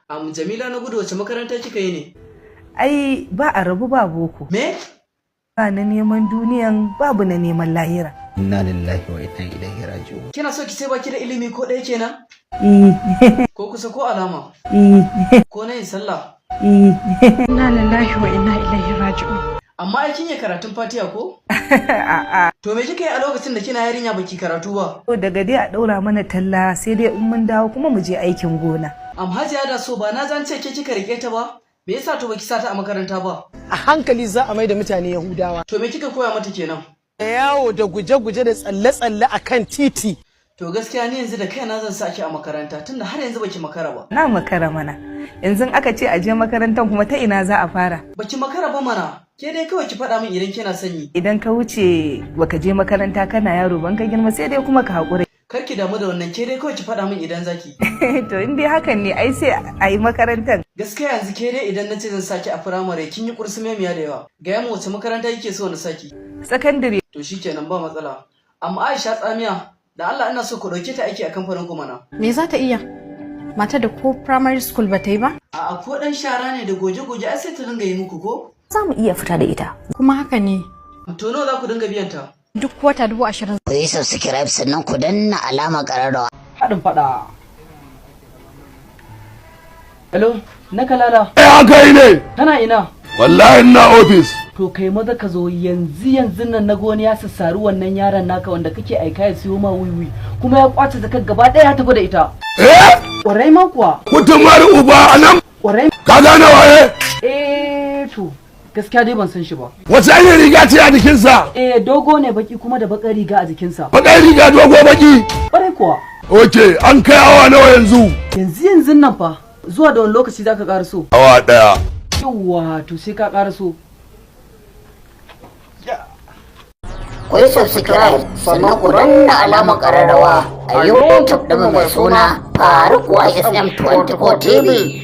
Jamila na gudu, wace makaranta kika yi ne? Ai ba a rabu ba boko. Me? Ba na neman duniyan, babu na neman lahira. Inna lillahi wa inna ilaihi raji'un. Kina so ki ce baki da ilimi ko ɗaya kenan? Eh. Ko kusa ko alama? Eh. Ko na yin sallah? Eh. Inna lillahi wa inna ilaihi raji'un. Amma ai kin yi karatun Fatiha ko? A'a. To me kika yi a lokacin da kina yarinya baki karatu ba? Daga dai a ɗaura mana talla, sai dai in mun dawo kuma mu je aikin gona. Hajiya da so ba na zan ce ke kika rike ta ba? Me yasa to baki sa ta a makaranta ba? A hankali za a mai da mutane Yahudawa. To me kika koya mata kenan? Da yawo da guje-guje da tsalle-tsalle a kan titi. To gaskiya ni yanzu da kaina zan sa ki a makaranta, tunda har yanzu baki makara ba. Na makara mana. Yanzu aka ce a je makarantar kuma, ta ina za a fara? Baki makara ba mana. Ke dai kawai ki faɗa min idan kina son yi. Idan ka wuce baka je makaranta kana yaro ban, ka girma sai dai kuma ka haƙura. Kar ki damu da wannan, ke dai kawai ki faɗa min idan zaki. To in dai hakan ne, ai sai a yi makarantar. Gaskiya yanzu ke dai idan na ce zan saki a firamare, kin yi kursumemiya da yawa. Gaya mu wace makaranta kike so na saki? Sakandare. To shikenan, ba matsala. Amma Aisha Tsamiya, da Allah ina so ku ɗauke ta aiki a kamfanin ku mana. Me za ta iya? Mata da ko primary school ba ta yi ba? A'a, ko ɗan shara ne da goge-goge, ai sai ta dinga yi muku ko? Za mu iya fita da ita. Kuma haka ne. To nawa za ku dinga biyan ta? Duk wata 20,000. Ku yi subscribe sannan ku danna alamar ƙararrawa. Haɗin faɗa. Hello, na kalala. Ya kai ne? Kana ina? Wallahi ina ofis. To kai maza ka zo yanzu yanzu nan, na goni ya sassari wannan yaron naka wanda kake aika ya siyo ma wiwi, kuma ya kwace zakar gaba ɗaya ya tafi da ita. Eh? Ƙwarai ma kuwa. Mutum mari uba a nan? Ƙwarai. Ka gane waye? Eh, to gaskiya dai ban san shi ba. Wace irin riga ce a jikinsa? Eh, dogo ne baki, kuma da bakar riga a jikinsa. Bakar riga, dogo, baki. Ƙwarai kuwa. Ok, an kai awa nawa yanzu? Yanzu yanzu nan fa. Zuwa da wani lokaci zaka ƙaraso? Awa 1. Yawwa, to sai ka ƙaraso. Ku yi subscribe sannan ku danna alamar ƙararrawa a YouTube ɗinmu mai suna Faruk YSM 24 TV.